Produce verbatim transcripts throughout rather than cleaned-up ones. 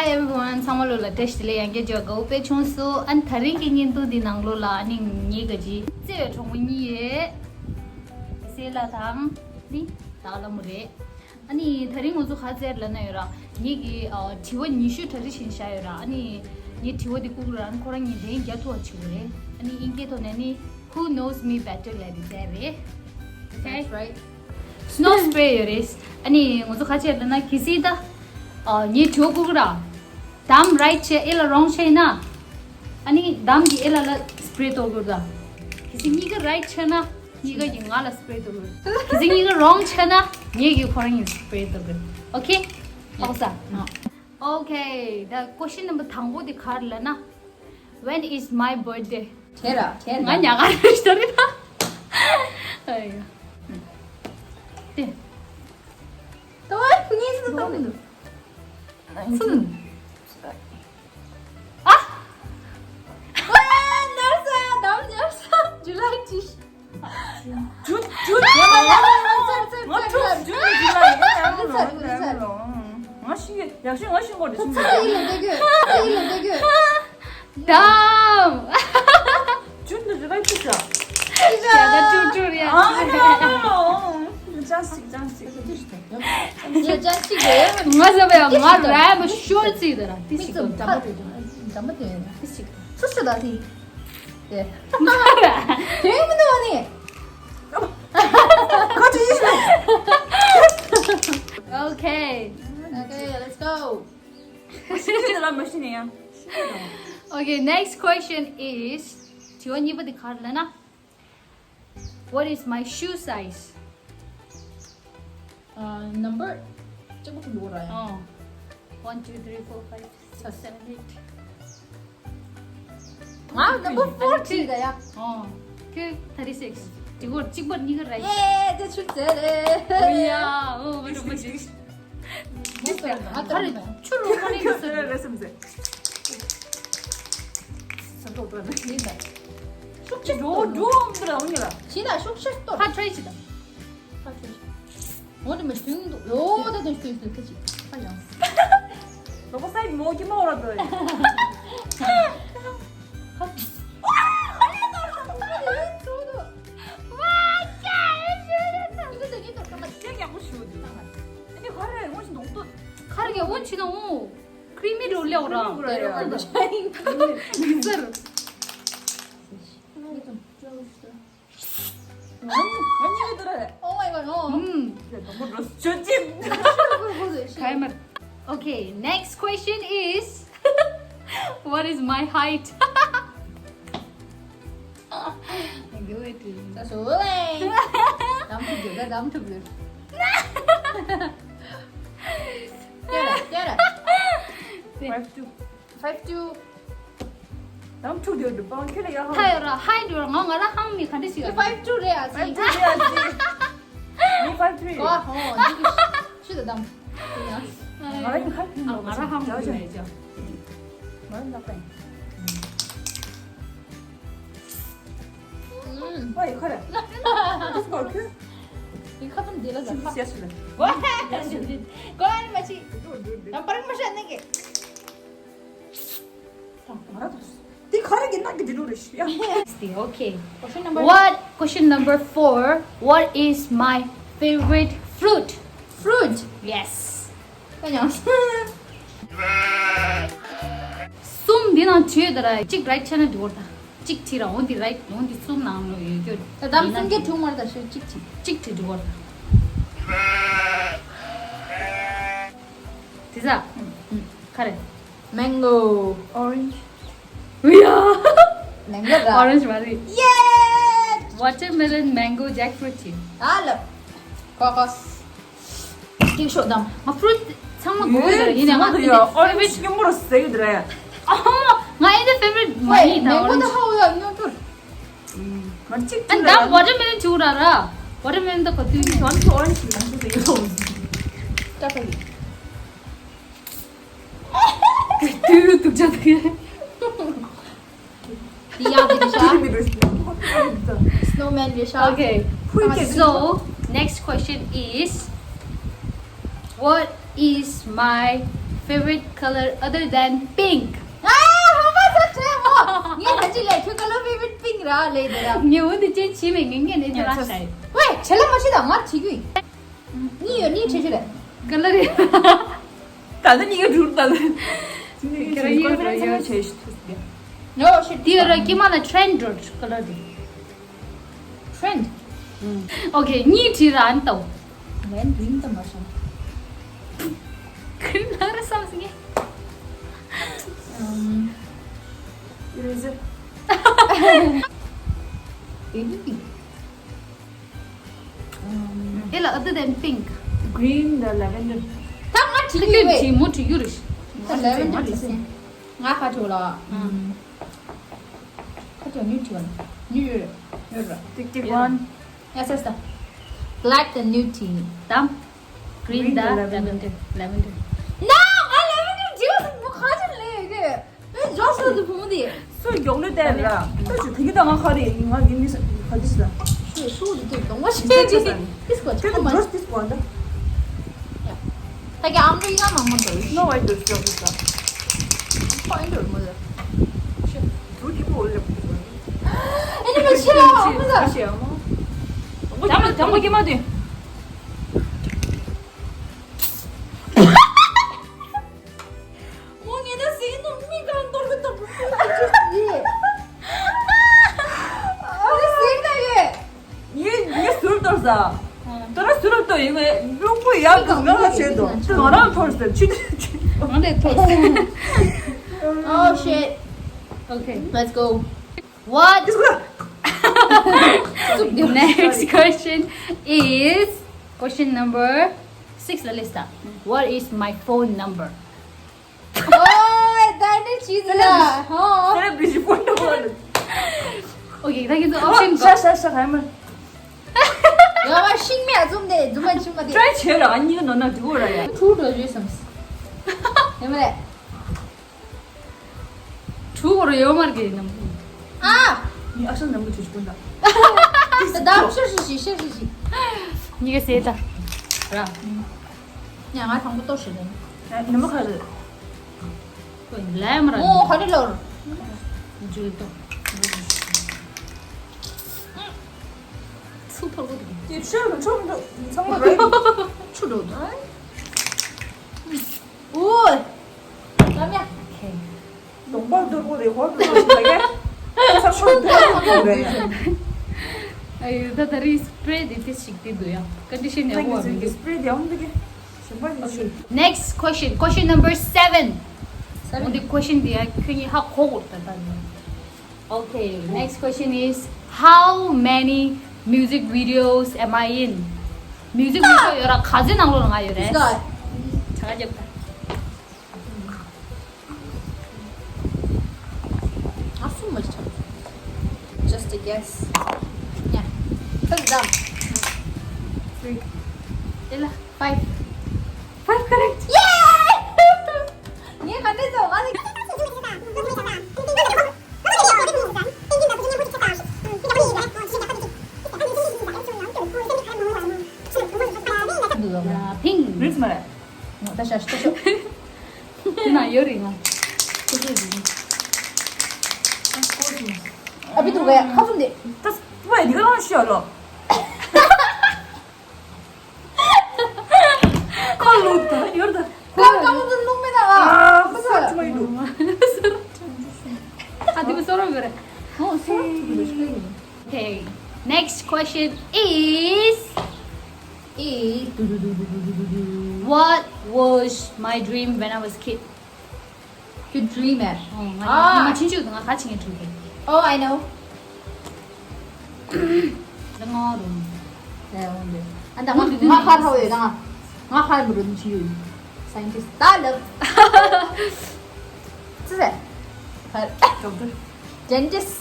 Hi everyone, ཚང་མ་ལོ་ལ་བཀྲ་ཤིས་བདེ་ལེགས། ཡང་བསྐྱར་འབྱོར་དགའ་བོ་དཔེ་བྱུང་སོང་། ཨ་ནི་དེ་རིང་གི་བརྙན་ཐུང་འདི་ནང་ལོ་ལ་ཨ་ནི་ངེད་ཀྱི་བརྩེ་བའི་གྲོགས་མོ་གཉིས་ཡོད། སེ་ལ་དང་ནི་ད་ལ་མོ་རེད། ཨ་ནི་དེ་རིང་ང་ཚོ་ག་རེ་ལབ་ན་ཡོད་ར། ངེད་ཀྱི་ཨ་དྲི་བ་ཉི་ཤུ་གྲ་སྒྲིག་བྱས་བཞག་ཡོད་ར། ཨ་ནི་ངས་དྲི་བ་འདི་བཀོད་ཀྱི་ར། ཨ་ནི་ཁོ་རང་གཉིས་ལན་རྒྱག་ཐུབ་པ་བྱེད་དགོས་རེད། ཨ་ནི་དབྱིན་སྐད་ཐོག་ནས་ནི། Who knows me better ལབ་དེ་རེད། Okay? That's right. Snow spray ཡོད་རེད། ཨ་ནི་ང་ཚོ་ག་རེ་ལབ་ན་གལ་སྲིད་ད། ཨ་ངས་དྲི་བ་བཀོད་ཀྱི་ར། འདམ་right བྱས་ཨེ་ལ་wrong བྱས་ན། ཨ་ནི་འདམ་གྱིས་ཨེ་ལ་ལ་spray གཏོང་དགོས་ར། གལ་སྲིད་གཉིས་ཀ་right བྱས་ན་གཉིས་ཀ་གིས་ང་ལ་spray གཏོང་དགོས། གལ་སྲིད་གཉིས་ཀ་wrong བྱས་ན་ངེད་ཀྱིས་ཁོ་རང་གཉིས་spray གཏོང་དགོས། Okay? ཧ་གོ་སོང་། Okay, the question number དང་པོ་དེ་ག་རེ་ལབ་ན། When is my birthday? ཁྱེད་ར་ཁྱེད་ང་ཉག་ག་རེ་ཞིག་རེད་ད། ཨ་ཡ། དེ། ཏོ་ངས་སུ་ཏོ་མི་འདུག་སུ། ཨ། ཨ་ནར་ས་དམ་ཉར་ས་ཇུ་ལའི་ཅི། ཇུ་ཇུ་ཇུ་ལའི། ང་ཇུ་ཇུ་ཇུ་ལའི། ང་ཤི་ཡག་ཤི་ང་ཤི་གོ་རེ་ཤི། ཚ་ཡི་ལ་འདོད་གི་ཚ་ཡི་ལ་འདོད་གི་དམ། ཇུ་འདི་ཇུ་ལའི་ཅི་ཤ། ཅི་ཤ། ད་ཅུ་ཅུ་རེད། ཨ་ནོ་ཅང་སི་ཅང་སི། ཅང་སི་རེད། ང་ཟེར་བས་ང་ར་མ་ཤོར་ཚིག་དེ་ར་ཏི་ཞིག་འདམ་པ་དེ་འདམ་པ་དེ་ཏི་ཞིག་སུ་སུ་ད་ཏི། དེ་མི་འདུག་ནི། ཁ་ཅིག་ཡིན་ཤོད། Okay. Okay, let's go. ཤི་ལ་མ་ཤི་ནི་ཡང་། Okay, next question is. དྲི་བ་གཉིས་པ་དེ་ག་རེ་ལབ་ན། What is my shoe size? ཨ། number གཅིག་པོ་ཁོ་འདུག་ར་ཡང་། ཨོ། One, two, three, four, five, six, seven, eight. ང་number four བྲིས་ད་ཡ། ཨོ། ཁྱོད་thirty six། དྲི་གོ་གཅིག་པར་གཉིས་ཀ་ར་ཡ། ཡེ་དེ་ཆུ་ཚད་རེད། ཨོ་ཡ། ཨོ་བ་རུ་མ་ཅིག་ཨ་ཁ་རེ་ཆུ་རུ་མ་རེད་ཟེར། རེད་སེམས་ཟེར། ས་ཐོག་ཏུ་རེད་ད། ཤུགས་ཆེ་འགྲོ་འགྲོ་འདི་ལ་འོང་ཉེ་ལ། ཤི་ན་ཤུགས་ཆེ་གཏོར། ཁ་ཁྲོས་ཆེ་ད། ཁ་ཁྲོས་ཆེ། འོ་དེ་མ་ཤུང་འདུག་ཡོ་ད་དོན་ཤུང་ཤུང་ཁ་ཆེ་ཁ་ཡང་། ལོ་པོ་སའི་མོ་གི་མོ་ར་དོ། ཁ། ཁ་རེ་འོ་ཆི་ན་འོ། ཁ་རེ་འོ་ཆི་ན་འོ། ཁྲི་མི་རུ་ལེའོ་ར། ཁྲི་མི་རུ་ལེའོ་ར། ཡིག་ཚར། ང་གཉིས་ཀྱི་དུ་ར་རེད། Oh my god, no. ཨུམ། དང་པོ་འགྲོ་ཆོད་ཅིག་ཁ་ཡ་མར། Okay, next question is, what is my height? I do it too. ད་སོ་ལེ། དམ་ཐུག་རྒྱུ་ད་དམ་ཐུག་རྒྱུ། ཡ་ར་ཡ་ར། Five two. Five two. དམ་ཐུག་རྒྱུ་འདུག་པང་ཁྱོད་ལ་ཡ་ཧ། ཐ་ཡོ་ར་ཧའི་འགྲོ་ར་ང་ང་ར་ཧང་མི་ག་འདྲ་ཞིག་ཨ། Five two རེད་ཨ་ཙི། Five two རེད་ཨ་ཙི། ངས་five three རེད། གོ་ཧོ་འདི་གི་ཤུ་ད་དམ། ང་ར་ཡང་ཧ་ང་ར་ཧང་མི་རེད་ཅག་ང་ར་ལག་པ་ཡིན། ཨུམ། ཨོ་ཡི་ཁ་རེད། ཨུམ། ཁ་ཚུམ་ཁ་ཚུམ་ཁ་ཚུམ་ཁ་ཚུམ་འདི་ལ་ཁ་ཚུམ་འདི་ལ་ཟ་ཁ་ཟེར་སོང་ལ། ཝ། གོ་ཨ་ནི་མ་ཅི། ཡང་པར་མ་ཤ་ནི་གི། ང་ར་ཐོས། འདི་ག་རེ་གི་ནག་གི་འདི་ལུག་རེད་ཤི་ཡ། Okay. Question number. What, question number four. What is my favorite fruit? Fruit. Yes. ད་ཡང་། གསུམ་འདི་ནང་བྲིས་ཡོད་ད་ར། གཅིག་right བྱས་ན་འགྲིག་གོ་ད། གཅིག་བྲིས་ར་འོ་འདི་right འོ་འདི་གསུམ་ནང་ལོ་ཡོད་རྒྱུ། ད་དམ་གསུམ་གའི་དྲུག་མར་ད་ཤོད་གཅིག་བྲིས། གཅིག་བྲིས་འགྲིག་གོ་ད། དེ་ཟ། ཁ་རེ། Mango. Orange. ཡ། Mango ར། Orange མ་རེད། Yeah. Watermelon, mango, jackfruit ཡིན། ཨ་ལ། Cocos. གཅིག་ཤོག་དམ། ང་fruit ཚང་མ་དགོས་ཡོད་ཡིན་ནའང་ང་ཡ་ཚང་མ་favorite སྐྱོ་མོར་ཟེར་གི་འདུག་ར་ཡ། ཨ་མ་ང་ཨེ་འདྲ་favorite མ་ཡིན་ད། Mango orange ད་ཧ་ཡ་ཉོ་ཐུར། ང་གཅིག་ཨ་ད་watermelon བྱུག་ར་ར། Watermelon ད་ག་དུས་ཡིན། One to orange ཡིན་ཟེར་གི་འདུག་ད་ད་ཡིན། དུས་ཡུན་དུག་ཅག་དུས། དེ་ཡག་དེ་རེད་ཤག Snowman རེད་ཤག Okay. So, next question is, What is my favorite color other than pink? ཨ་ཧོ་མ་ས་ཆེ་མོ། ངས་ད་ཅི་ལས་ཁྱོད་color favorite pink ར་ལས་དེ་ར། ངས་འོ་དེ་ཅན་བྱིས་མེད་ངས་ངས་ནས་དེ་ར་ཤ་ཡི། ཝེ་ཆེ་ལ་མ་ཤི་ད་ང་བྱེད་རྒྱུ་ཡིན། གཉིས་ཡོད་གཉིས་ཆེ་ཆེ་རེད། color རེད། ད་ནི་གཉིས་ཀ་འགྲུར་ད་ནི། ཁྱེད་རང་གཉིས་ཀ་འགྲུར་ཡོད་ཆེ་ཤི་ཐུབ་ཀྱི། ནོ་ཤི་དེ་ར་ཀྱི་མ་ལ་trend འགྲོ་color དེ། Trend. Okay, གཉིས་བྲིས་ར་ཨན་ཏོ། ལན་རིང་དུ་མ་སོང་། ཁིར་ལ་ར་བསམ་སི་ངེ། Eraser. Baby. ཨེ་ལ་other than pink. Green དང་lavender. ད་ང་བྲིས་ཡོད་པས། བྲིས་མོ་བྲིས་ཡོད་རེད། ད་lavender བྲིས་སེ། ང་ཁ་ཆོ་ལ། ཁ་ཆོ་ནུ་ཐི་ཝན། ནུ་ཡོད་རེད། ཡོད་རེད། Tick tick one. Yes, yes, the black དང་ནུ་ཐི་དང་green དང་lavender. lavender. No, ང་lavender བྲིས་པ་མོ་ཁ་ཆོ་ལས་ཡོད་གི། ཨེ་ཇོ་སོ་དུ་བུ་མོ་དེ། སུ་མགྱོགས་ལོས་བལྟས་ལ། ད་ཞུ་ཕ་གི་ད་ང་ཁ་རེད་ང་གི་མི་ས་ག་དིས་ལ། ཞུ་ཞུ་དུ་དུ་གདོང་མ་ཤེས་ཀྱི། this one. དེ་ལ་ཇོས་this one ད། ད་གི་ཨམ་རི་ཡ་མང་མང་འདུག No, I don't know this one. ཁོ་ཨིན་འདུག་མོ་ལ། ཞུ་དུ་དེ་པོ་ལ། ཨེ་ནི་མ་ཤེས་ལ་ཨམ་རི་ཡ། ཞེས་ཨམ། ད་མ་ད་མ་གི་མ་དེ། མོ་ངེད་ད་ཟིན་ནོ་མི་གང་གཏོར་གི་གཏོར་གི་ཡིན། ཨ་ཟིན་ད་ཡོད། ངས་ངས་ཟུར་གཏོར་ཟ། ད་ར་ཟུར་གཏོར་ཡིན་ངས་རླུང་བུ་ཡག་གི་ང་ལ་བྱེད་དོ། ང་རང་ཐོར་ཟེར་ཆུ་ཆུ། ང་ལས་ཐོར་ཟེར། Oh shit. Okay, let's go. What? Next question is question number six ལ་list. What is my phone number? ཨོ་ད་ནི་ཅི་ཟེར་ལ། ཧོ། སེ་རབ་བི་ཇི་ཕོན་ནམ་བར། Okay, ད་ཁྱེད་ཚོ་option ཤ་ཤ་ཤ་ཧ་མ། ཡ་བ་ཤིང་མེ་ཨ་ཛུམ་དེ་ཛུམ་མ་ཆུ་མ་དེ། try བྱེད་ར་ཨ་ཉི་ནོ་ན་དུ་ར་ཡ། ཁྲུ་འགྲོ་བཞུད་སམ། ཡ་མ་རེད། གྲུ་བོར་ཡོད་མར་གི་ནམ། ཨ། ནི་ཨ་ཤང་ནམ་གི་གྲུ་ཞིག་ཀུན་ད། ད་ཤ་ཤི་ཤི་ཤ་ཤི་ཤི། ཉི་ག་སེ་ད། ར། ཉ་ང་དང་པོ་ཏོ་ཤི་ད། ནམ་ག་རེད། ལས་མ་ར། ཨོ་ག་རེ་ལོར། ཇུ་ཏོ། ཚུ་ཐོར་གོ་དེ། དེ་ཤོར་མི་ཆོག་མི་འདུག་ཚང་མ་རེད། ཆུ་འགྲོ་ད། ཨོ། ལམ་ཡ། གདོང་པ་རྡོལ་པོ་རེད་ཧོར་རྡོལ་པོ་ཞིག་ལ་ཡ། ས་ཤོར་རྡོལ་པོ་རེད། ཨ་ཡོད་ད་ད་རེས་སི་པ་རེ་དེ་དེ་ཞིག་དེ་འདུག་ཡ། ཀོན་ཌི་ཤན་ཡག་པོ་བ་མི་འདུག་སི་པ་རེ་དེ་ཡང་འདུག་གི། གཞན་པ་དེ་ཞིག Next question, question number seven. འོ་འདི་question འདི་ཡ་ཁྱོད་གཉིས་ཧ་གོ་དགོས་ད་ད་ནི། Okay, next question is how many music videos am I in? Music video ཡོད་ར་ག་ཚོད་ནང་ལོགས་ལ་ང་ཡོད་རེད། Scott. ད་ག་རྒྱབ་ད། ཨ་སུ་མ་ཆག Just a guess. Yeah. First down. Three. དེ་ལ་five. Five correct. Yay! ངས་ག་འདྲ་ཚོ་ང་ལ། འདུག་ལ་ཕིང་། རིགས་མ་རེད། ད་ཤ་ཤ་ཤ། དེ་ན་ཡོད་རེད་ང་། ཁོ་ཚོ་རེད། ཨ་བི་འདུག་གས་ཁ་ཚུམ་དེ། ད་བས་འདི་ག་ལ་ཤི་ཡ་ལོ། ཁ་ལུག་ད་ཡོད་ད། ཁ་ཁ་མོ་ཚོ་ལུག་མེད་ད་ཨ། ཁ་ཚུམ་མ་ཡིན་འདུག་ཨ་དེ་མི་སོ་རོ་ཡོད་རེད། ཨོ་སོ་རོ་ཡོད་རེད། Okay, next question is. ཨེ། དུ་དུ་དུ། What was my dream when I was kid? You dream it. ཨོ་ང་ཨ། ང་ཆུང་ཆུང་དུ་ང་ག་ཆེ་ངས་དྲིས་ཀྱི། Oh, I know. ད་ང་རུ། ད་འོང་དེ། ཨ་ད་ང་ང་ཁ་ཧྲོ་ཡོད་ད་ང་། ང་ཁ་མི་རུ་ཆི་ཡོད། Scientist ད་ལབ། ཙི་ཟེ། Doctor. Dentist.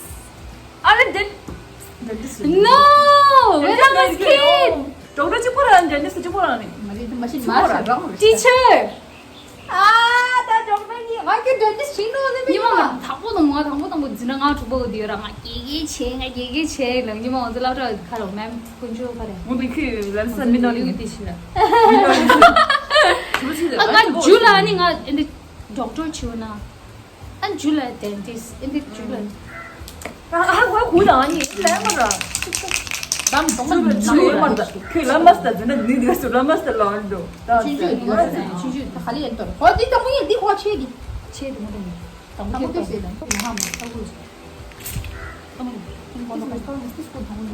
ཨ་ལེ་dent. Dentist. No! When I was kid. Doctor གཅིག་པོ་ར་dentist གཅིག་པོ་ར་ནི། མ་རེད་མ་ཤེས་མ་ཤེས་རང་། Teacher. ཨ་ད་doctor ནི་ང་གི་dentist ཤིང་ནོ་ནི་མི་ཉི་མ་ཡིན་མ། དང་པོ་དང་ང་དང་པོ་དང་པོ་འཛིན་གྲྭ་ང་དྲུག་པ་གི་དུས་ར་ང་དགེ་རྒན་བྱས་ང་དགེ་རྒན་བྱས་ལབ། ཉི་མ་ང་ཚོ་སློབ་གྲྭ་ག་རེ་ma'am དཀོན་མཆོག་ག་རེ། ང་ཚོ་ལུས་དེ་ཤི་ར། མི་ནོར་ལུས་ཤི། ཨ་ནི་ང་ཨེ་འདི་ཌོག་ཊར་བྱེད་ན། ཨ་ཇུ་ལ་ཌེན་ཊིསི་ཨེ་འདི་ཇུ་ལ། ཨ་ཧ་གོ་གུ་ཡང་ནི་ལས་མ་ར། དམ་དོང་ན་ཇུ་ལ་མ་ར། ཁྱོད་ལ་མ་སྟ་ཟེར་ན་ནི་འདི་སུ་ལ་མ་སྟ་ལ་འདུག་ད་ཆུ་ཆུ་ཆུ་ཆུ་ད་ཧ་ལི་ཡན་ཏོར་ཧོ་འདི་དམ་ཡེ་འདི་ཧོ་ཆེ་གི་ཆེ་འདི་མ་ར། དམ་ཁྱོད་ཏོ་ཟེར་ན་ཧ་མ་ཧ་གོ་ཟེར། དམ་ཁྱོད་ཏོ་ཟེར་ན་ཧ་མ་ཧ་གོ་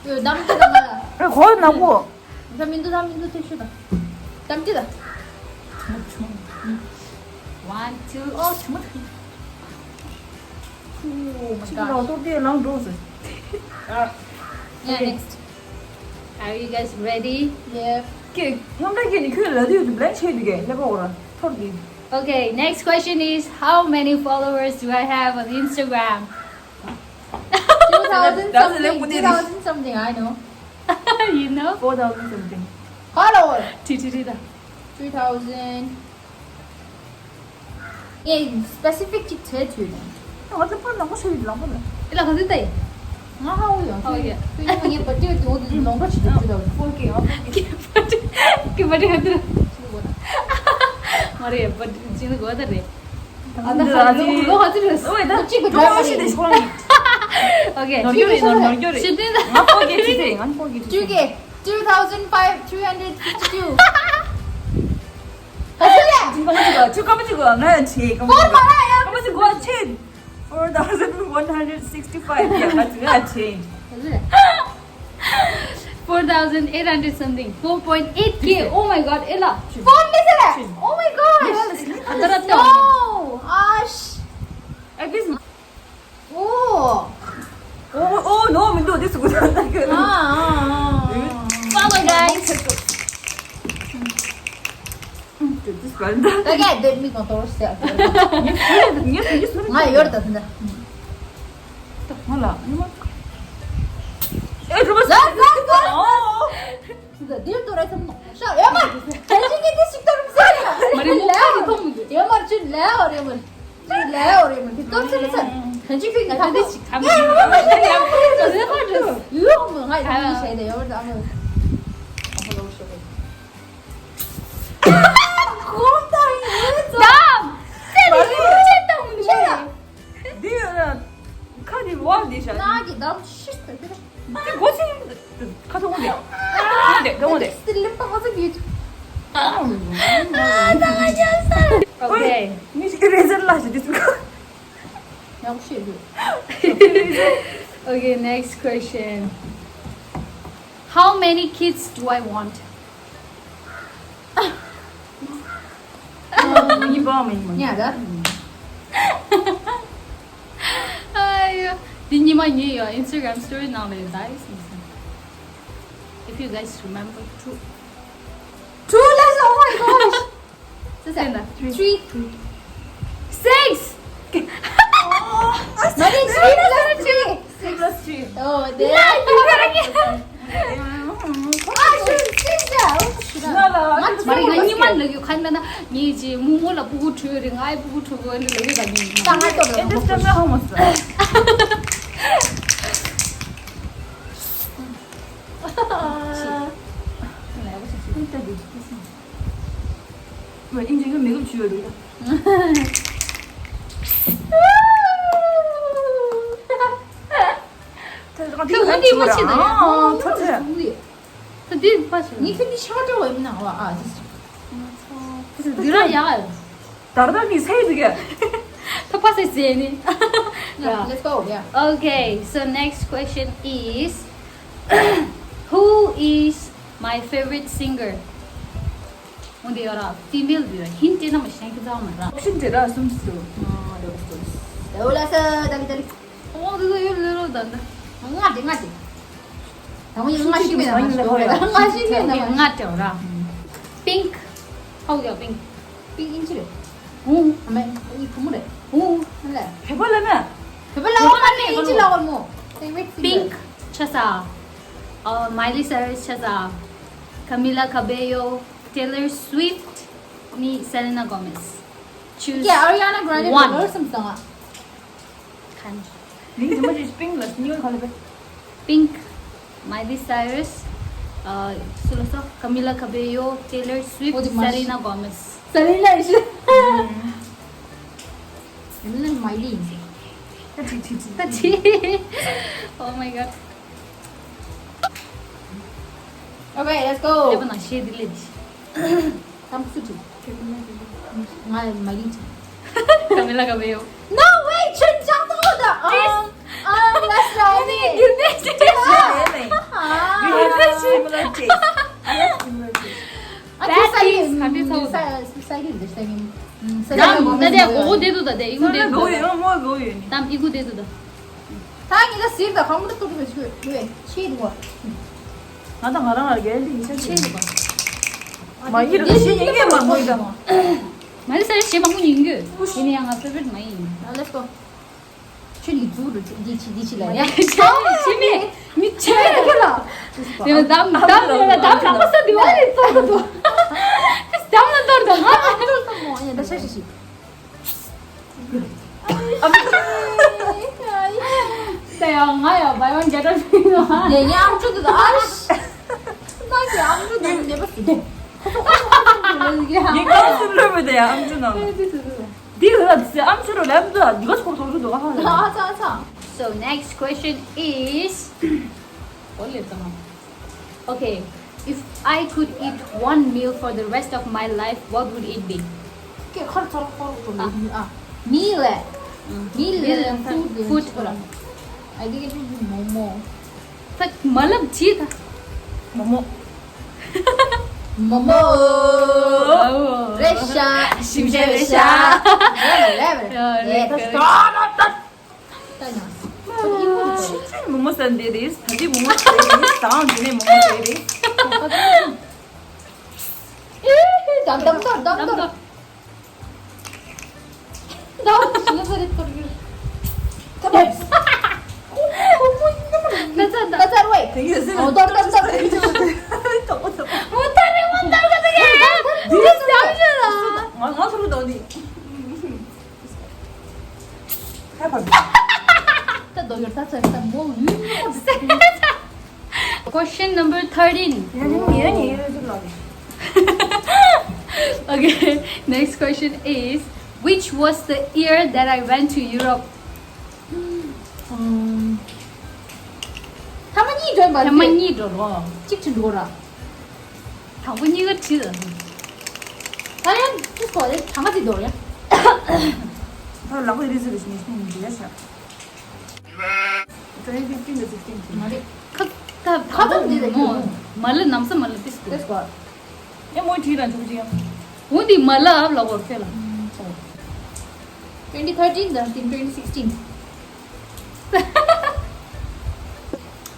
ཟེར། ཨེ་ཧོ་ན་གོ། ད་མི་འདུག་ད་མི་འདུག་ཐེ་ཤུ་ད། ད་མི་འདུག་ད། One, two, oh, ཆུ་མ་ཐུག Oh my ཅིག་ལ་gosh. ཏོག་ཏོག་ལངས་འགྲོ་ཟེར། Yeah, next. Are you guys ready? Yeah. ཀྱེ། ངམ་ད་ཀྱེ་ནི་ཁྱོད་ལ་དུས་དུ་བླན་ཆེ་དུ་གེ་ལེ་པོ་ར་ཐོར་གི Okay, next question is, how many followers do I have on Instagram? Two thousand something, two thousand something, I know. You know? Four thousand something. Follower. T T T ད། Three thousand. ཨེ་སི་པེ་སི་ཕིག་ཅིག་བྱས་བྱས་ནས། ང་ཚོ་ཕར་ལམ་ཁ་ཤོར་ཡོད་ལམ་ཁ་ལ། ཨེ་ལ་ག་ཚོད་ལྟ་ཡིན། ང་ཧ་གོ་ཡོང་ཧ་གོ་ཡོད། ཁྱོད་ངའི་བར་ཐི་ཌེ་དེ་འོ་དེ་ལོང་འདྲ་བྱེད་དུས་ཚོད་ལ་ཧྥོར་ཀེ་ཡང་ཧྥོར་ཀེ། ཀེ་བར་ཐི་ཌེ་ཀེ་བར་ཐི་ཌེ་ག་དུས་རེད། མ་རེད་བར་ཐི་ཌེ་ཅིག་ནི་གོ་ད་རེད། ཨ་ད་ཧ་ལོ་ལོ་ག་དུས་རེད། ཨོ་ད་གཅིག་གི་ཀྲོ་ཤི་དེ་ཤོར་ནི། ཨོ་ཁེ། ནོར་རྒྱུ་རེད་ནོར་ནོར་རྒྱུ་རེད། ཤི་དེ་ད། ང་ཧྥོར་ཀེ་བྱེད་དེ་ང་ཧྥོར་ཀེ་བྱེད་དེ། Two K, two thousand five, three hundred fifty-two. ག་ཚོད་རེད། ཁྱོད་ཀ་མ་ཅིག་གོ་ང་ཡང་ཆེ་ཀ་མ་ཅིག་གོ་ཀ་མ་ཅིག་གོ་ཆེ། Four thousand one hundred sixty-five ཡ་ང་ཅིག་ང་ཆེ། ག་ཚོད་རེད། Four thousand eight hundred something, four point eight K. Oh my god, ཨེ་ལ། Four མི་ཟེར་རེད། Oh my gosh. ཨ་ད་ར་ཏོ། No. Ash. At least Oh. Oh, oh, no, མི་འདུག་དེ་སུ་གུ་ད་ད་གི། Ah, ah, ah, ah. Follow, guys. This one. ད་ག་དེ་མི་གང་དོར་ཟེར། ངས་ངས་ངས་ངས་ང་ཡོར་ད་ད། ད་ང་ལ་ཉི་མ། ཨེ་རུ་མ་ཟ་ཟ་ཟ། ཨོ། ད་དེར་དོ་ར་ཚམ་ཤ་ཡོད་མ། ད་ཅི་གི་དེ་ཞིག་དོར་མ་ཟེར། མ་རེད་མོ་ཁ་གི་མཐོང་མི་འདུག་ཡོད་མ་ཅི་ལས་ཨོ་རེད་མ། ལའོ་རེ་མ་དེ་ཏོག་ཙམ་ཙམ། གང་ཅི་ཁུལ་གྱི་ད་ཁ་དེ་ཞིག་ཁ་མི་ཡོང་། ཡོང་མ་ང་ཡོང་མི་ཤེས་ཏེ་ཡོང་ད་མོ། ཨ་ཧོ་ལོ་ཤོ་གི། གོམ་ད་ཡོད་ཙོ། དམ། ཚེ་རིང་ཅི་དང་མི་ཤེས། འདི་ཡོད་ན་ཁ་ནི་ཝག་འདི་ཤ། ང་གི་དམ་ཤི་སྟེ། དེ་གོ་ཆེ་ཁ་ཐོག་འོང་དེ། འོང་དེ་འོང་དེ། སི་ལིམ་པ་ཁོ་ཚོ་གི། ཨ་ད་ང་ཡ་ས། Okay. མི་ཞིག་རེ་ཟེར་ལ་ཞིག་དེ་ཚོ། ཡག་ཤོས་རེད། Okay, next question. How many kids do I want? ཉི་མ་མི་ཉི་མ། ཉ་ད། ཨ་ཡོ། འདི་ཉི་མ་ཉོས་ཡོད། Instagram story ནང་ལ་ཡོད་ད། If you guys remember, true. True, let's, oh my gosh. Six. Six. Not in three plus three. Three plus three. Oh, there. ང་གཉིས་མ་ལ་ཡོད་ཁ་ན་ན་ངེད་ཀྱི་མུ་མོ་ལ་སྤུ་གུ་འཕྲོད་རེད། ང་ཡི་སྤུ་གུ་འཕྲོད་གོ་ལ་ཡོད་ད་ངེད་ད་ང་ཏོ་ལ་ཨེ་དེ་སྟོན་པའི་ཧང་མ་སོ། ཨིན་ཇི་གི་མི་གུ་ཆུ་ཡོད་རེད། ཁྱོད་འདི་མ་བྱེད་ད་ཡ། ཨ་ཚ་ཚ། ད་འདི་ཕ་ཞིག་ངས་ཁྱོད་འདི་ཤ་སྤྲ་བ་ཡིན་ན་བ་ཨ་ཅི། འདི་ར་ཡ། དར་དར་ནི་སེ་འདི་ག་ད་ཕ་སེ་ཟེ་ནི། Yeah, let's go, yeah. Okay, so next question is, who is my favorite singer? འོན་ཏེ་ཡོད་ར། ཕི་མེལ་དུ་ཡོད། ཧིན་ཏེ་ན་མ་ཤེས་ཀི་ཙང་མ་ར། ཨོབ་ཤན་དེ་ར་གསུམ་སུ། ཨ་ལེ་གསུམ། ལེའུ་ལ་ས་དང་དང་། ཨོ་དེ་ཚོ་ཡོད་ལེ་རོ་དང་དང་། ང་དེ་ང་དེ། ད་མོ་ཡིན་ང་ཤི་མེད་ན་ང་ཤི་མེད་ན་ང་ཤི་མེད་ན་ང་དེ་ར། Pink. ཧའོ་ཡ་Pink. Pink ཨིན་ཇི་རེད། ཨུ། ཨ་མེ་ཨི་བུ་མོ་རེད། ཨུ། ཨ་ལེ། བོད་པ་ལ་ན། བོད་པ་ལ་ཨོ་མ་ནི་ཨིན་ཇི་ལ་ཨོ་མོ། Pink. ཆ་ས། ཨ། Miley Cyrus ཆ་ས། Camila Cabello. Taylor Swift ནི་Selena Gomez. Choose one. Yeah, Ariana Grande བོ་ལོར་སམ་སང་ཨ། ཁན། ནི་ཇི་མ་ཇི་Pink ལ་ནི་ཡོད་ཁ་ལ་བེ། Pink, Miley Cyrus, སུ་ལ་སོ། Camila Cabello, Taylor Swift, ཨོ་དེ་མ་Selena Gomez. Selena is. Camila is my lead. Oh my god. Okay, let's go. ལེ་བ་ན་ཤེས་དེ་ལེ། ཏམ་སུ་ཅི། ང་མ་ཡིན་ཅི། Camila Cabello. No way, ཆུན་ཅང་ཏོ་ད། ཨམ་ཨམ་let's go. You have similar taste. You have similar taste. ཨ་ཏི་སའི་ཨ་ཏི་སའི་སའི་སའི་ད་དེ་གོ་དེ་དུ་ད་དེ་ཨི་གུ་དེ་དུ་ད། ཏམ་ཨི་གུ་དེ་དུ་ད། ད་ངེད་ཀ་ཟིར་དང་གང་མོ་ཏོ་ཏོ་ཆོས་ཆོས་ཆེ་རུ་བ། ང་དང་ང་རང་ལ་རྒྱལ་འདི་ཡིན་ཆ་ཆེ་རུ་བ། མ་ཡིན་ར་ཤེས་ཉེན་ངས་མ་ངོས་དང་། མ་ཡིན་ས་ཡ་ཞེ་མང་པོ་ཡིན་གྱི། ཡིན་ཡང་ང་favorite མ་ཡིན། ལེ་ལེ་ཏོ། ཆོས་ལི་ཛུ་རུ་འདི་ཆི་འདི་ཆི་ལ་ཡ། ཆེ་མེད་མི་ཆེ་མེད་ལ། དེ་ལ་དམ་དམ་ལ་དམ་ལ་མ་ས་འདི་བ་རེད་ཙོག་ཏོ། དམ་ལ་གཏོར་དང་ང་དམ་ལ་གཏོར་དང་མོ་ཡ་ད་ཆ་ཤི་ཤི། ད་ཡང་ང་ཡང་བའི་ཝན་གེ་ཊ་ཝན་ཕི་རི་ནོ། ཡ་ཡ་ཨམ་ཅོག་དེ་ད་ཨ་ཤ། ད་ཀྱི་ཨམ་ཅོག་དེ་ནེ་པ་སི་ཏེ། ཁོ་ཁོ་ཁོ་ཁོ་ཁོ་ཁོ་ཁོ་ཡ། ངས་ཀ་སུ་ལོས་མི་དེ་ཡ་ཨམ་ཅོག་ནང་། འདི་ལ་ཨམ་ཅོག་རོ་ལབ་འདུག་འདི་ག་སྐོར་དོར་གི་འདུག་ཨ་ཧ། ཨ་ཚ་ཨ་ཚ། So next question is. ཨོ་ལེ་ཙང་། Okay, if I could eat one meal for the rest of my life, what would it be? ཀེ་ཁར་ཚར་ཁོར་ཁོར་ཨ་ཨ་མི་ལེ། མི་ལེ། Meal and food. Food. I think it would be momo. ད་མ་ལབ་ཅི་ད། མོ་མོ། མོ་མོ། ཨོ། རེ་ཤ། ཞིམ་ཤ་རེ་ཤ། ལེ་ལེ་ལེ། ཡ་རེ་ད་ཤ་ད་ད། ད་ཡང་། ཤིན་ཅང་མོ་མོ་ཟ་འདི་རེད། ད་འདི་མོ་མོ་ཟ་རེད། དང་འདི་ནས་མོ་མོ་ཟ་རེད། ཨེ་ཧེ་དམ་དམ་དམ་དམ་དམ། དམ་ད་ཤི་ན་ས་རེད་ཐོར་གྱུར། ད་བབས། ད་ཚར་ད་ཚར་བས། དེ་ཡོད་ཟེར། ཨོ་དམ་དམ་དམ། ད་ཨོ་ད། མོ་ད་རེ་མོ་ད་ག་ད་ག་འདི་ཟམ་ཞོ་ལ། ང་ང་ཚོ་རུ་དོ་འདི། ད་དོ་ཡོད་ད་ཚར་ད་མོ། Question number thirteen. Okay, next question is, which was the year that I went to Europe? ཐ་མ་གཉིས་འགྲོ་བ། ཐ་མ་གཉིས་འགྲོ་རོགས། གཅིག་ཁྲིད་འགྲོ་ར། དང་པོ་གཉིས་ཀ་ཁྲིད་ལ། ད་ཡང་ཅི་སོ་རེད་གྲངས་ཀ་དེ་འགྲོ་ཡ། ད་ལག་པའི་རིས་ཟེར་བའི་ཤིང་ཤིང་འདི་ཡ་ཤ། Twenty fifteen to sixteen. མ་རེད། ཁ་ད་ཁ་ཙམ་འདི་རེད་མོ། མ་ལ་ནམ་ས་མ་ལ་ཏིས་ཏིས་གོ། ཨེ་མོའི་བྲིས་དང་ཆུ་ཆུ་ཡང་། འོ་འདི་མ་ལ་ཨབ་ལ་གོར་ཁྱོད་ལ། Twenty thirteen དང་དེ་twenty sixteen།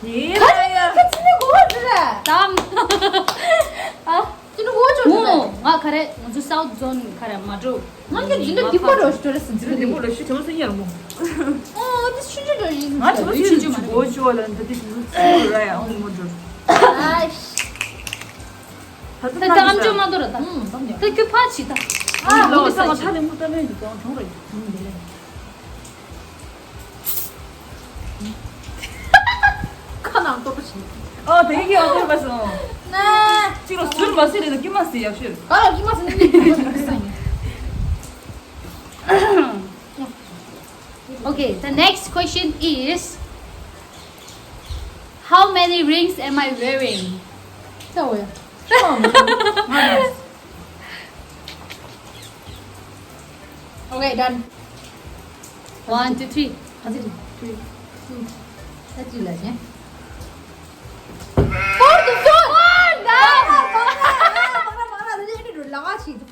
ཡེ་ལ་ཡ། ཁ་ཅི་ནི་གོ་བ་འདི་རེད། དམ། ཨ། ཅི་ནི་གོ་བ་ཅོ་འདི་རེད། ང་ག་རེ་ང་ཚོ་South Zone ག་རེ་མ་འགྲོ། ང་གི་འདི་འདྲ་སྡིག་པ་རོ་ཞིག་འགྲོ་རེད་ཟེར་འདི་རེད། སྡིག་པ་རོ་ཞིག་དྲན་སེ་ཡར་མོ། ཨོ་འདི་ཆུ་ཆུ་འགྲོ་ཡིན་ང་ཆུ་ཆུ་ཆུ་གོ་ཅོ་ལ་འདི་དེ་ཆུ་ཆུ་ར་ཡ་ཨོ་མོ་འགྲོ། ཨ་ཤ། ད་ད་ཨམ་ཅོག་མ་འདོར་ར་ད། ད་ཁྱོད་ཕར་ཕྱིན་ད། ཨ་ལོ་ས་ང་ཐ་ལེ་མུ་ཏ་ལེ་འདི་གང་བྱུང་རེད། ཁ་ནང་ལྟོ་པ་བྱིན། ཨོ་དེ་གི་ཨོ་ཏོ་པ་སོང་། ན། གཅིག་ལ་ཟུར་མ་ཟེར་རེད་ད་ཀི་མ་ཟེར་ཡག་ཤོས། ག་ལ་ཀི་མ་ཟེར་ནི་ཀི་མ་ཟེར་ནི། Okay, the next question is, how many rings am I wearing? ད་འོ་ཡ། Okay, done. One, two, three. ཨ་ཙི་ཏི། Three. Two. ཨ་ཙི་ལ་ཉེ། Four the four. Four the four.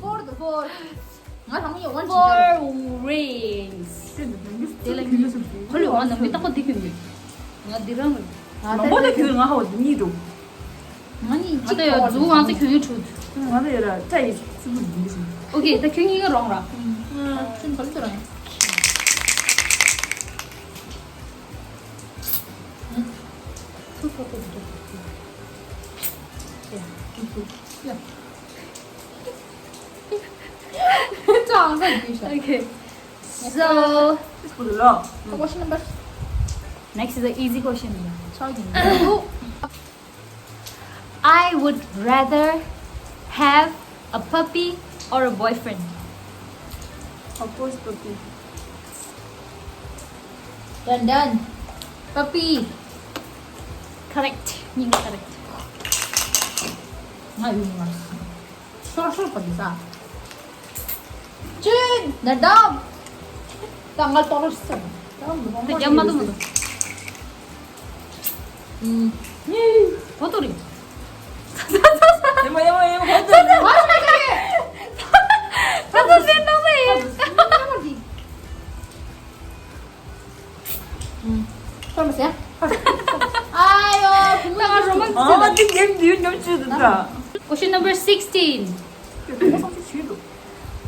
Four the four. ང་ལྷ་མོ་ཡོད་ཝན། Four rings. དེ་ལ་ཉེ། ཁོ་ལ་ང་ནམ་གི་ཏག་པ་འདི་གྱོན་གྱི། ང་འདི་རང་། ང་མང་པོ་ད་གྱོན་ང་ཧ་བ་འདི་གཉིས་འགྲོ། ང་གཉིས་ང་ད་ཡོད་འཛུགས་ང་ཚོ་གྱོན་ཡོད་ཆུ། ང་ད་ཡོད་ར་ཏྲ་ཡི་སུ་བུ་འདི་འདི་ཞིག Okay, ད་ཁྱོད་གཉིས་ཀ་རོང་ར། ཁྱོད་ག་ལ་ཚོ་ར། ཚུ་ཚོ་ཚོ་ཚོ། ཡ། ཡ། ཅང་ཟ་རྒྱུ་ཤ། Okay. So, this is good luck. Question number. Next is an easy question. ཆགས་ཀྱི་འདུག། I would rather have a puppy or a boyfriend. Of course, puppy. Done, done. Puppy. Correct. You correct. ང་ཡོང་ང་། ཤོར་ཤོར་པ་འདི་ས། ཅི། ནན་དམ། ད་ང་ལྟོགས་ར་ཤི་ས། ད་རྒྱ་མ་དུ་མ་དུ། ཨུམ། གོ་ཏོ་རི། ཡ་མ་ཡ་མ་ཡ་མ་གོ་ཏོ་རི། ད་ད་ཟེར་ན་མ་ཡིན། ཨུམ། ཤོར་མ་ཟེར། ཨ་ཡོ། ད་ང་རོ་མ། ཨ་དེ་འདེམས་དུས་ཉོ་ཆུ་དུ་ད། Question number sixteen.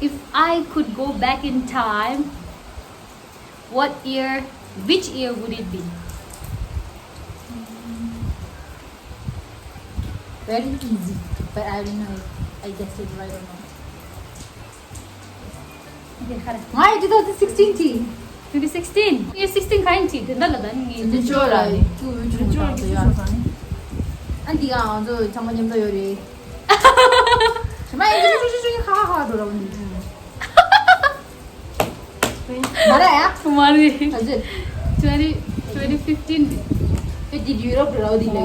If I could go back in time, what year, which year would it be? Very easy, but I don't know if I guessed it right or not. Okay, ཁ་ར། ང་ཡི་two thousand sixteen ཁྲིད། Twenty sixteen? Year sixteen ག་ཡིན་ཁྲིད། དེ་འདྲ་ལ་ད་ནི་ངའི་འདི་ཅོ་ལ་ཡི་ཀུ་ཡུ་ཆུང་ཆུང་དང་དེ་ཡ། ཨ་འདི་ཡང་ང་ཚོ་ཚང་མ་མཉམ་དུ་ཡོད་རེད། ཞི་མ་ཡིན་ཅི་ཅི་ཅི་ཅི་ཧ་ཧ་ཧ་འགྲོ་ར་འོ་འདི། མ་རེད་ཡ། མ་རེད། ཨ་ཅེ། Twenty twenty fifteen དེ། ཨེ་འདི་ཡུ་རོབ་འགྲོ་ར་འོ་འདི་ལ་ཡ།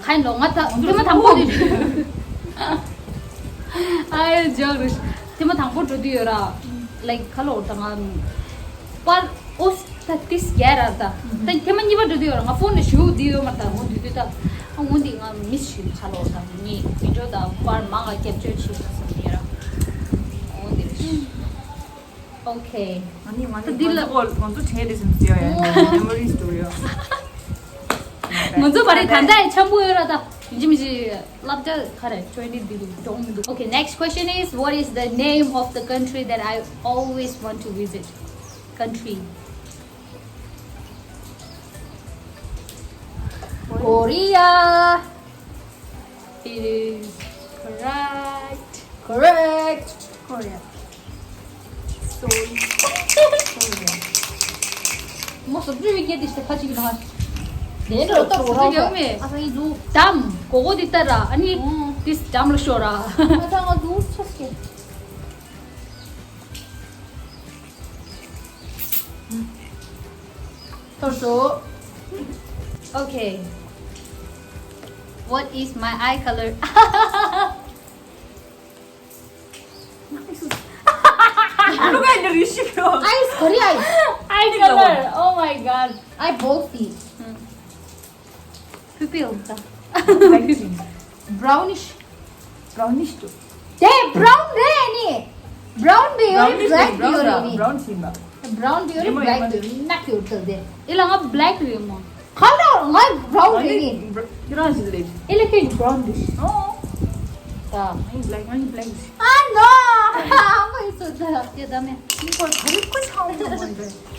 ཁ་ཡིན་ལོ་ང་ད་དེ་མ་དང་པོ་རེད། ཨ་ཡ་ཇོག་རེད། དེ་མ་དང་པོ་འགྲོ་དུས་ཡོད་ར། Like ཁ་ལོ་ད་ང་པར་ཨོ་ད་ཏིས་རྒྱ་ར་ད། ད་ཐེངས་མ་གཉིས་པ་འགྲོ་དུས་ཡོད་ར། ང་ཕོན་ནས་ཞུ་དུས་ཡོད་མ་ད་འོ་དུས་དུས་ད། ཨ་འོ་འདི་ང་མིས་ཞུ་ཁ་ལོ་ད་ངས་བི་ཌིའོ་ད་པར་མང་ང་ཀེབ་ཅར་བྱེད་ད་སམ་ཡོད་ར། འོ་འདི་རེད། Okay. ང་ནི་ང་ནི་འདི་ལ་ང་ཚོ་ང་ཚོ་བྲལ་རེད་ཟེར་ཟེར་ཡ་ཡ་memories དུ་ཡོད། ང་ཚོ་བ་རེད་ད་ལྟ་ཡ་འཆམ་པོ་ཡོད་ར་ད། ཡིན་གཅིག་མིན་གཅིག་བསླབ་བྱ་ག་རེ་ཅོ་ནི་འདི་རུ་གདོང་མི་འདུག Okay, next question is, what is the name of the country that I always want to visit? Country. Korea. It is correct. Correct. Korea. Seoul. Korea. མོ་སོབ་ཅུ་བི་གེ་དེ་ཤ་ཁ་ཅིག་ན། ལན་རོ་ཏོ་རོ་རོ། ཨ་ས་ཡི་ཛུ། དམ་གོ་གོ་དེ་ལྟ་ར། ཨ་ནི་ཨོ། དེ་དམ་ལ་ཤོར་ར། ཨ་ས་ང་ཛུ་ཆོས་ཀྱི། ཐོར་སོ། Okay. What is my eye color? Look at the ratio. Eyes, Korea eyes. Eye color. Oh my god. I both see. ཕུ་པི་ཨོ་ད། Brownish. Brownish ཏུ། དེ་brown རེད་ནི། Brown བེ་ཡོད་རེད། Brownish black བེ་brown ཡོད་རེད་ནི། Brown ཤིན་པ། Brown བེ་ཡོད་རེད། Black བེ་ཡོད་རེད། ནག་ཡོད་ཚོད་དེ། ཨེ་ལ་ང་black རེད་མོ། ཁ་ལ་ང་brown རེད་ནི། ཁྱེད་རང་ཞིག་རེད། ཨེ་ལ་ཁྱེད་brown རེད། ཨོ། ད། ང་black ང་black རེད། ཨ་ནོ། ཨ་མ་ཡི་ཚོད་ད། དེ་ད་མེ། ཁྱེད་ཀོ་ག་རེ་ཀོ་ཆང་མོ་མ་རེད།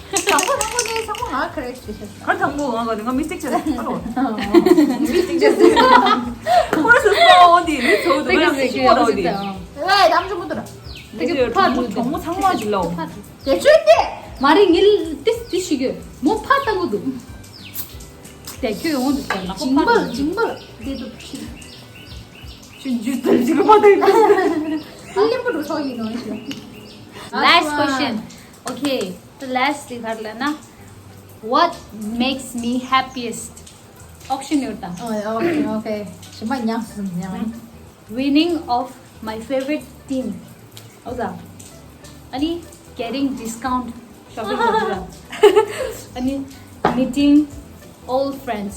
དང་པོ་དང་པོ་ནས་ཚང་མ་ང་ཁ་རེ་ཞེས་ཤེས། གར་དང་པོ་ང་ག་ང་མི་སྟེགས་ཆེ་ཧ་ལོ། མི་སྟེགས་ཆེ་ཟེར། ཁོ་ར་སོ་སོ་འོ་དེ་མི་ཚོ་དུ་ང་ཡང་སི་ཁོ་ར་འོ་དེ། ལའི་དམ་ཆུ་མོ་དུ་ར། དེ་གི་ཕ་དུ་དུ་གྲོགས་མོ་ཚང་མ་ཅི་ལོ། དེ་ཆུན་དེ་མ་རེད། ངིལ་ཏིས་ཏིས་ཤི་གི་མོ་ཕ་ཏང་གི་འདུག་དེ་ཁྱོད་ཡོང་འདུག་ཟེར་ལ་ཁོ་ཕ་ཏང་གི་འདུག་ཅིང་པ་ཅིང་པ་དེ་དུ་ཕྱི། ཆུན་ཇུ་དུ་ཅིག་མ་ཏང་གི་འདུག་ཨ་ལེ་པོ་དུ་ཤོག་ཡིན་ནོ་ཤི། Last question. Okay. The last དེ་ག་རེ་ལབ་ན། What makes me happiest? Option ཡོད་ད། Oh, okay, okay. ཞི་མ་ཉམས་སུ་ཉམས། Winning of my favorite team. ཨོ་ད། ཨ་ནི་getting discount shopping ལ་འགྲོ་ར། ཨ་ནི་meeting old friends.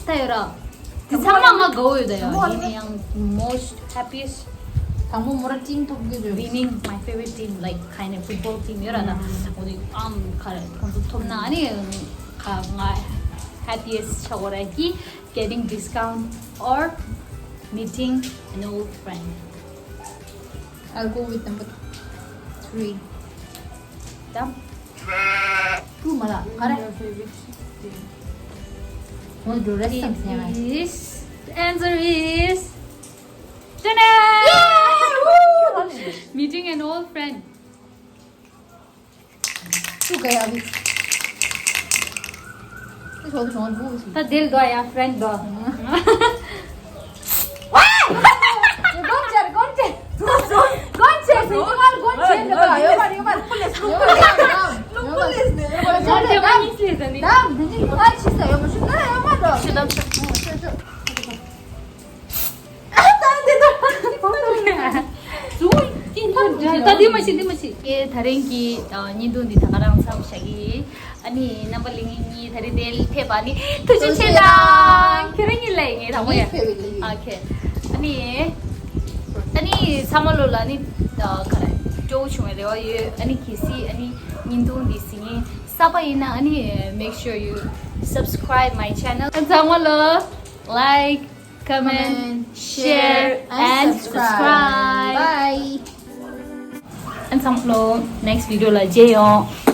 ད་ཡོད་ར། དེ་ཚང་མ་ང་དགའ་བོ་ཡོད་ད་ཡ། ཡིན་ན་ཡང་most happiest དང་པོ་མོ་ར་ཅིང་ཐོབ་རྒྱུ་རེད། Winning my favorite team, like kind of football team ཡོད་ར་ད། འོ་དེ་ཨམ་ཁ་ཁོང་ཚོ་ཐོབ་ན་ཨ་ནི་ཁ་ང་happiest ཆགས་གོ་ར་གི getting discount or meeting an old friend. I'll go with number three. ད། ཀུ་མ་ལ་ག་རེ། ཁོང་འགྲོ་རེ་སམ་སེ་ན། It is, the answer is, ta-da! Meeting an old friend. ཀུ་ག་ཡ་བི། ཀུ་ཤོ་ཏུ་ཤོང་ལུ་ཤི། ད་དེལ་དོ་ཡ་friend དོ། འདི་མ་བྱེད། འདི་མ་བྱེད། ངས་ད་རིང་གི་ཨ་བརྙན་ཐུང་འདི་ད་ག་རང་མཚམས་བཞག་གི་ཡིན། ཨ་ནི་རྣམ་པ་ལྷན་རྒྱས་གཉིས་ད་རིང་འདིར་ཕེབས་པ་ནི་ཐུགས་རྗེ་ཆེ་གནང་། ཁྱེད་རང་གཉིས་ལ་ངས་དང་པོ་ཡ། ཨོ་ཁེ། ཨ་ནི། ཨ་ནི་ཚང་མ་ལོ་ལ་ནི་ཨ་ག་རེ་སྤྲོ་བོ་བྱུང་བའི་རེ་བ་ཡོད། ཨ་ནི་གལ་སྲིད་ཨ་ནི་བརྙན་ཐུང་འདི་གཟིགས་མཁན་གསར་པ་ཡིན་ན་ཨ་ནི་make sure you subscribe my channel. ཚང་མ་ལོ་like, comment, share and subscribe. Bye. ཨ་ཚང་མ་ལོ་next video ལ་མཇལ་ཡོང་།